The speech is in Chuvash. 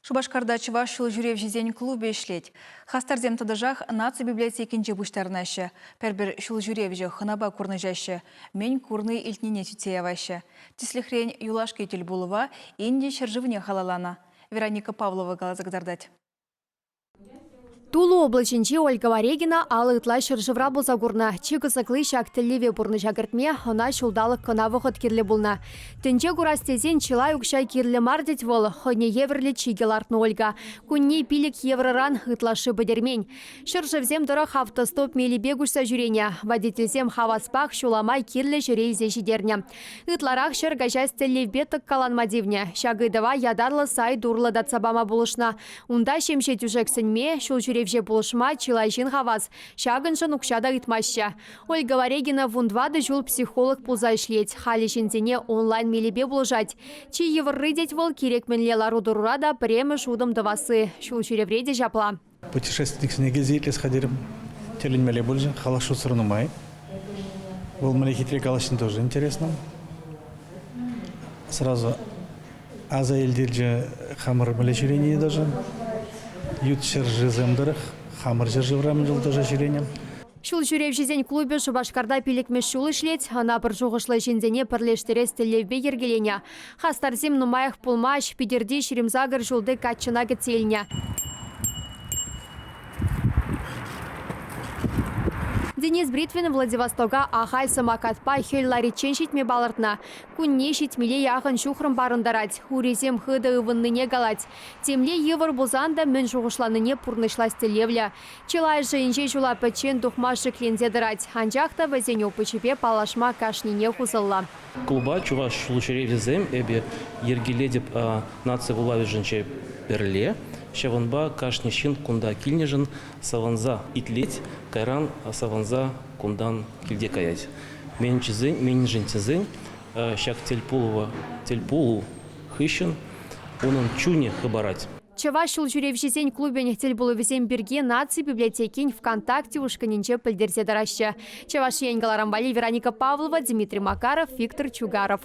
Шупашкарта чӑваш ҫулҫӳревҫисен клубӗ ӗҫлет. Хастарсем тӑтӑшах наци библиотекинче пуҫтарӑнаҫҫӗ. Пӗр-пӗр ҫулҫӳревҫӗ хӑнапа курнӑҫаҫҫӗ, мӗн курни-илтнине сӳтсе яваҫҫӗ. Тӗслӗхрен, юлашки тӗлпулӑва Инди ҫӗршывне халалланӑ. Вероника Павлова каласа кӑтартать. Тулӑ облаҫӗнчи Ольга Варегина алӑ ытла ҫӗршывра пулса курнӑ. Чи кӑсӑкли ҫак тӗллеве пурнӑҫа кӗртме ӑна ҫулталӑк кӑна вӑхӑт кирлӗ пулнӑ. Тӗнче курас тесен чылай укҫа кирлӗ мар тет вӑл, хӑйне евӗрлӗ чикӗ лартнӑ Ольга. Кунне 5 евроран ытлашши пӗтермен. Ҫӗршывсем тӑрӑх автостоп мелӗпе куҫса ҫӳренӗ. Водительсем хаваспах ҫула май кирлӗ ҫӗре илсе ҫитернӗ. Ытларах ҫӗр каҫас тӗллевпе тӑккаланма тивнӗ. Ҫак ыйтӑва ятарлӑ сайт урлӑ татса пама пулӑшнӑ. Унта ҫемҫе тӳшек сӗнме, ҫул ҫӳревҫе пулӑшма чылай ҫын хавас. Ҫакӑншӑн укҫа та ыйтмаҫҫӗ. Ольга Варегина 14 ҫул психолог пулса ӗҫлет. Халӗ ҫынсене онлайн мелӗпе пулӑшать. Чи йывӑрри, тет вӑл, кирек мӗнле лару-тӑрура та пӗрремӗш утӑм тӑвасси. Ҫул ҫӳревре те ҫапла. Путешественниксене килсе итлес-ха терӗм. Тӗлӗнмелле пулчӗ. Халӑх шутсӑр нумай. Вӑл мӗнле хитре калаҫни тоже интересно. Сразу аса илтерчӗ хамӑр мӗнле ҫӳренине даже. Ют ҫӗршывсем тӑрӑх хамӑр ҫӗршывра мӗн чул тоже ҫӳренӗ. Ҫул ҫӳревҫӗсен клубӗ Шупашкарта пиллӗкмӗш ҫул ӗҫлет. Ӑна пӗр шухӑшлӑ ҫынсене пӗрлештерес тӗллевпе йӗркеленӗ. Хастарсем нумаях пулмасть Питӗрти 28 ҫулти каччӑна кӗтсе илнӗ. Денис Бритвин Владивостока ахаль самокатпа хӗл лариччен ҫитме палӑртнӑ. Кунне ҫитмӗле яхӑн ҫухрӑм парӑнтарать. Урисем хытӑ ывӑннине калать. Темле йывӑр пулсан та мӗн шухӑшланине пурнӑҫлас тӗллевлӗ. Чылайӑшӗ инҫе ҫула пӗччен тухма шикленсе тӑрать. Анчах та вӗсен опычӗпе паллашма кашнинех усӑллӑ. Клуба чӑваш ҫулҫӳревӗсем эпӗ йӗркелетӗп наци вулавӗшӗнче пӗрле. Ҫавӑнпа кашни ҫын кунта килнӗшӗн савӑнса итлет, кайран савӑнса кунтан килте каять. Меншӗн тесен ҫак тӗлпулу хыҫҫӑн унӑн чунӗ хӑпарать. Чӑваш ҫулҫӳревҫисен клубӗн тӗлпулӑвӗсем пирки Наци библиотекин ВКонтакте ушкӑнӗнче пӗлтерсе тӑраҫҫӗ. Чӑваш Ен кӑларӑм валли Вероника Павлова, Дмитрий Макаров, Виктор Чугаров.